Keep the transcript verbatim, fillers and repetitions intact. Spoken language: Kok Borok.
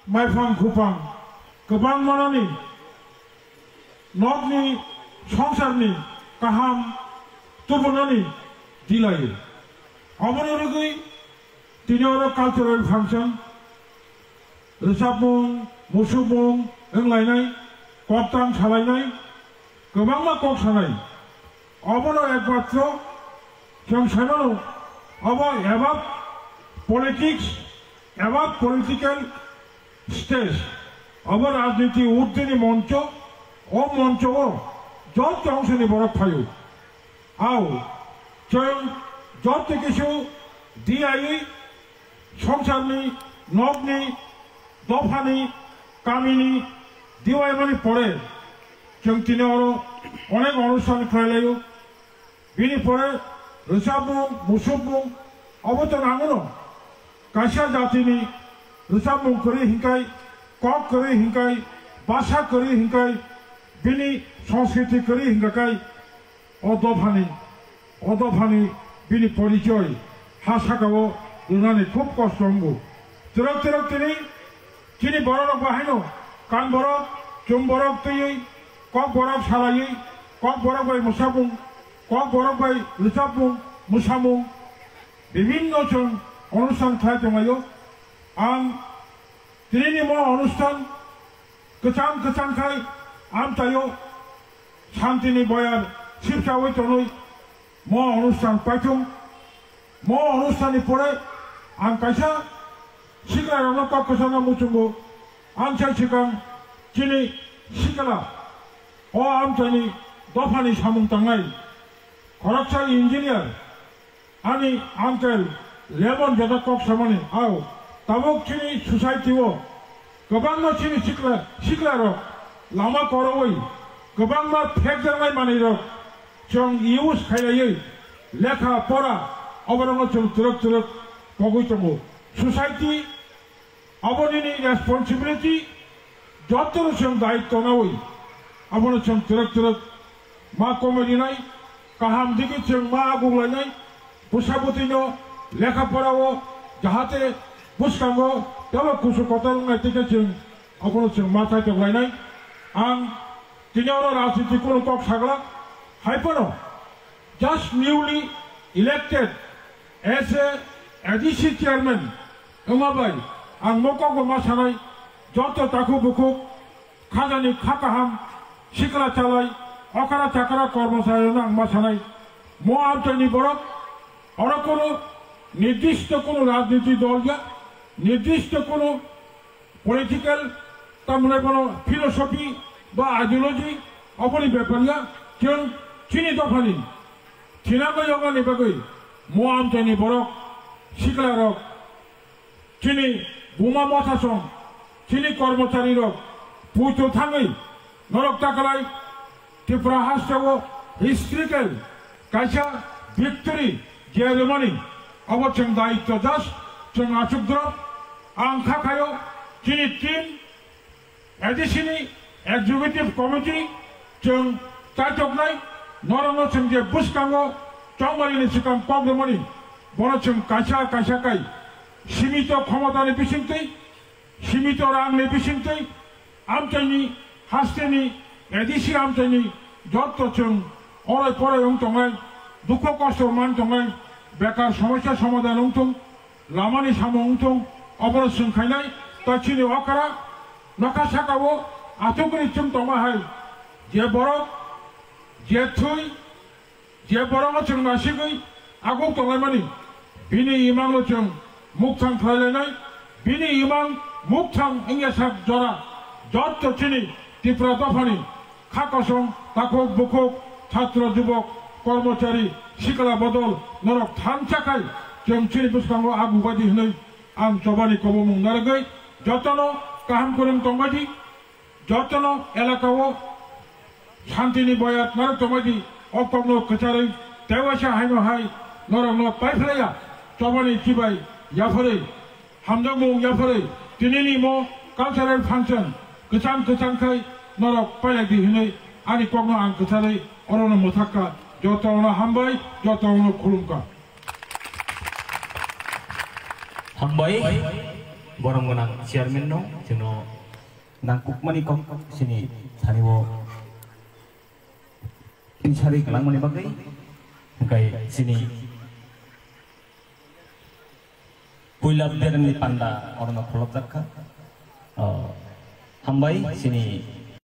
Maiphang khupang kwbang manani nokni songsarni kaham tubunani dilayo. Obono rwgwi tini oro cultural function, rwchapmung, musukmung wnglainai, koktang salainai, kwbangma kok sanai. Obono ekmatro chwng saimano, obo above politics, above political stage, obo rajniti urdhwini moncho, o moncho o joto ongsoni borok phaio. Ao, chwng joto kisu diyawi songsarni, nokni, dophani, kamini diwaimani pore chwng tini oro onek onusthan khlailaio. Bini pore rwchapmung, musukmung, obo to nangono. Kaisa jatini rwchapmung kwrwi hinkai, kok kwrwi hinkai, basa kwrwi hinkai, bini sanskriti kwrwi hinkakai, o dophani, o dophani bini porichoi ha sakao rwnani khub kosto wngo. Twrwk twrwk tini chini bororok bahaino kan borok, chum borok twiwi, kok borok salaiwi, kok borok bai mwsamung, kok borok bai rwchapmung, mwsamung, bibinno chwng onusthan khlai tonglaio. Ang tinini mo onusthan kwchang kwchang khai amchaio shantini boyar sipsawi tonwi mo onusthan paithung. Mo onusthanni pore ang kaisa siklarokno kok kwchangno muchungo. Amchai swkang chini sikla o amchaini dophani samung tangnai khoroksa engineer. Ani uncle Lemon jora kok samani, ao tabuk chini society o kwbangma chini sikla, siklarok lama korowi kwbangma phekjaknai manwirok chwng use khailaiwi lekha pora oborokno chwng twrwk twrwk pogwi tongo. Society Abo nini responsibility, jotono chwng daitw nawi, abono chwng twrwk twrwk ma komoi rinai, kaham digi chwng ma aguklainai, bwsa bwtwino lekha pora o jahate bwskango tebo kusu kotor wngnai tei khe chwng abono chwng ma chaitoklainai. Ang tini oro rajniti kunu kok sagla, hai phano just newly elected as a A D C chairman wngma bai ang mokokbo ma sanai, joto takhuk bukhuk khajani kha kaham, sikla chalai, okra chakra kormocharirokno ang ma sanai. Mo amchaini borok, oro kunu nirdishto kunu rajniti dol ya, nirdishto kunu political, tamni bono philosophy ba ideology, oboni bepar ya, chwng chini dophani thinangwi yoknani bagwi mo amchaini borok, siklarok, chini buma mothasong, chini kormocharirok puitu thangwi norok takalai Tripura hasteo historical kaisa victory je rwmani, obo chwng daitw just chwng achukdrop. Ang kha khaio chini team, A D C ni executive committee chwng chaitoknai, norokno chwng je bwskango chongmarini swkang kok rwmani, bono chwng kaisa kaisa kai simito khomotani bisingtwi, simito rangni bisingtwi, amchaini hasteni A D C amchaini jotto chwng orai porai wng tongnai, dukho kosto man tongnai, bekar somosya somadhan wng thung, lamani samung wng thung, obono chwng khainai. Ta chini okra nokha sakao athukni chwng tongma hai, je borok, je thwi, je borokno chwng nasigwi aguk tonglaimani, bini imangno chwng mukthang khlailainai. Bini imang mukthang wngya sak jora jotto chini Tripura dophani kha kosong, takhuk bukhuk, chhatro jubok, kormochari, sikla bodol norok thansa khai chwng chini bwskango aguk baidi hwnwi ang chobani kobomung narwgwi jotono kaham kwrwng tongbaidi. Jotono elakao shantini boyat narwk tongbaidi, o kokno kwcharwi tei waisa haino hai norokno paiphlaiya chobani chibai yapharwi, hamjakmung yapharwi tinini mo cultural function kwchang kwchang khai norok pailai di hwnwi ani kokno ang kwcharwi orono mwthakka. Jotono hambai, jotono khulumkha. Hambai. Borom gwnang chairman no chwngno nangkukmani kok chini thani o kinsari kwlangmani bagwi, hwnkhe chini puila beremni panda orono kholopjak kha. O, hambai chini